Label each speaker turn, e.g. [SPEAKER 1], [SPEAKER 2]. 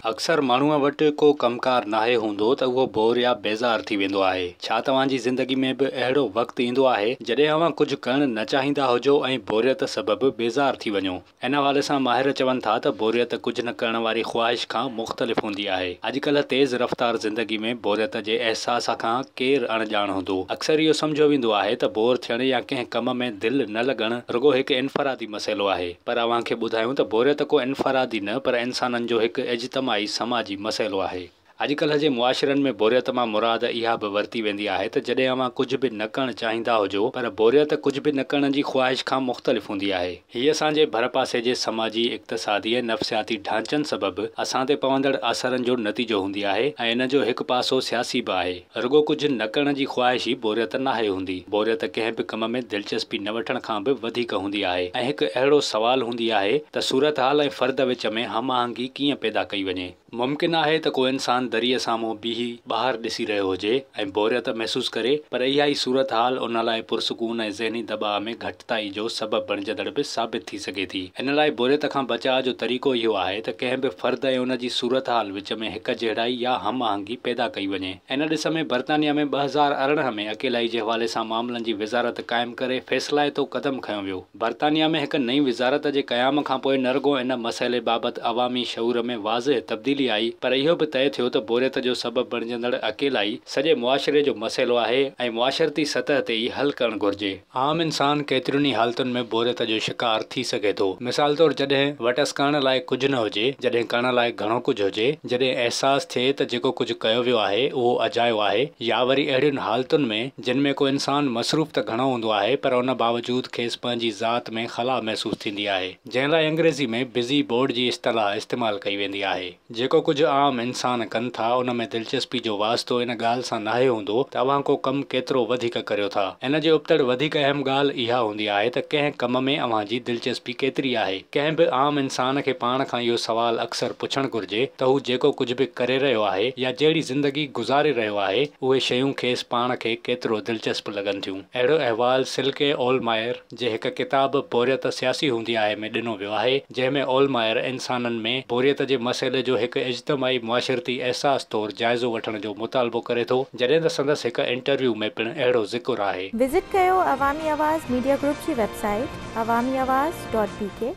[SPEAKER 1] اڪثر ماڻهوء وٽ ڪو ڪم ڪار ناهي هوندو ته اهو بور يا بيزار ٿي ويندو آهي. ڇا توهان جي زندگي ۾ به اهڙو وقت ايندو آهي، جڏهن اوهان ڪجهه ڪرڻ نه چاهيندا هجو ۽ بوريت سبب بيزار ٿي وڃو؟ ان حوالي سان ماهر چون ٿا ته بوريت ڪجهه نه ڪرڻ واري خواهش کان مختلف هوندي آهي. اڄڪلهه تيز رفتار زندگي ۾ بوريت جي احساس کان ڪير اڻڄاڻ هوندو؟ اڪثر اهو سمجهيو ويندو آهي ته بور ٿيڻ يا ڪنهن ڪم ۾ دل نه لڳڻ رڳو هڪ انفرادي مسئلو آهي. پر اوهان کي ٻڌايون ته بوريت ڪو انفرادي نه پر انسانن جو هڪ اجتماعي سماجي مسئلو آهي. اڄڪلهه جي معاشرن ۾ بوريت مان مراد اها به ورتي ويندي آهي ته جڏهن اوهان ڪجهه به نه ڪرڻ چاهيندا هجو پر بوريت ڪجهه به نه ڪرڻ جي خواهش کان مختلف هوندي آهي. هي اسان جي ڀرپاسي جي سماجي، اقتصادي ۽ نفسياتي ڍانچن سبب اسان تي پوندڙ اثرن جو نتيجو هوندي آهي ۽ ان جو هڪ پاسو سياسي به آهي. رڳو ڪجهه نه ڪرڻ جي خواهش ئي بوريت ناهي هوندي. بوريت ڪنهن به ڪم ۾ دلچسپي نه وٺڻ کان به وڌيڪ هوندي آهي ۽ هڪ اهڙو سوال هوندي آهي ته صورتحال ۽ فرد وچ ۾ هم آهنگي ڪيئن پيدا ڪئي وڃي. ممڪن آهي ته ڪو انسان دريء سامهون بيهي ٻاهر ڏسي رهيو هجي ۽ بوريت محسوس ڪري، پر اها ئي صورتحال ان لاء پرسڪون ۽ ذهني دٻاء ۾ گهٽتائي جو سبب بڻجندڙ به ثابت ٿي سگهي ٿي. ان لاء بوريت کان بچاء جو طريقو اهو آهي ته ڪنهن به فرد ۽ ان جي صورتحال وچ ۾ هڪ جهڙائي يا هم آهنگي پيدا ڪئي وڃي. ان ڏس ۾ برطانيا ۾ 2018 ۾ اڪيلائي جي حوالي سان معاملن جي وزارت قائم ڪري فيصلائتو قدم کنيو ويو. برطانيا ۾ هڪ نئين وزارت جي قيام کان پوء نه رڳو ان مسئلي بابت عوامي شعور ۾ واضح تبديلي آئي پر اهو به طئي ٿيو ته بوريت جو سبب بڻجندڙ اڪيلائي سڄي معاشري جو مسئلو آهي ۽ معاشرتي سطح تي ئي حل ڪرڻ گهرجي. عام انسان ڪيترين ئي حالتن ۾ بوريت جو شڪار ٿي سگهي ٿو. مثال طور جڏهن وٽس ڪرڻ لاء ڪجهه نه هجي، جڏهن ڪرڻ لاء گهڻو ڪجهه هجي، جڏهن احساس ٿئي ته جيڪو ڪجهه ڪيو ويو آهي اهو اجايو آهي يا وري اهڙين حالتن ۾ جن ۾ ڪو انسان مصروف ته گهڻو هوندو آهي پر ان باوجود کيس پنهنجي ذات ۾ خلا محسوس ٿيندي آهي، جنهن لاء انگريزي ۾ Busy Board جي اصطلاح استعمال ڪئي ويندي آهي. جيڪو ڪجهه عام انسان ڪن ٿا ان ۾ دلچسپي جو واسطو ان ڳالهه سان ناهي هوندو ته اوهان ڪو ڪم ڪيترو وڌيڪ ڪريو ٿا. ان جي ابتڙ وڌيڪ اهم ڳالهه اها هوندي آهي ته ڪنهن ڪم ۾ اوهان جي دلچسپي ڪيتري آهي. ڪنهن به عام انسان کي پاڻ کان اهو سوال اڪثر پڇڻ گهرجي ته هو جيڪو ڪجهه به ڪري رهيو آهي يا جهڙي زندگي گذاري رهيو آهي، اهي شيون کيس پاڻ کي ڪيترو دلچسپ لڳن ٿيون. اهڙو احوال سلڪي اولمائر جي هڪ ڪتاب بوريت سياسي هوندي آهي ۾ ڏنو ويو آهي، جنهن ۾ اولمائر انسانن ۾ بوريت جي مسئلي جو هڪ اجتماعي معاشرتي احساس طور جائزو وٺڻ جو مطالبو ڪري ٿو، جڏهن ته سندس هڪ انٽرويو ۾ پڻ اهڙو ذڪر آهي.
[SPEAKER 2] وزٽ ڪيو عوامي آواز ميڊيا گروپ جي web site Awami Awaz dot B K.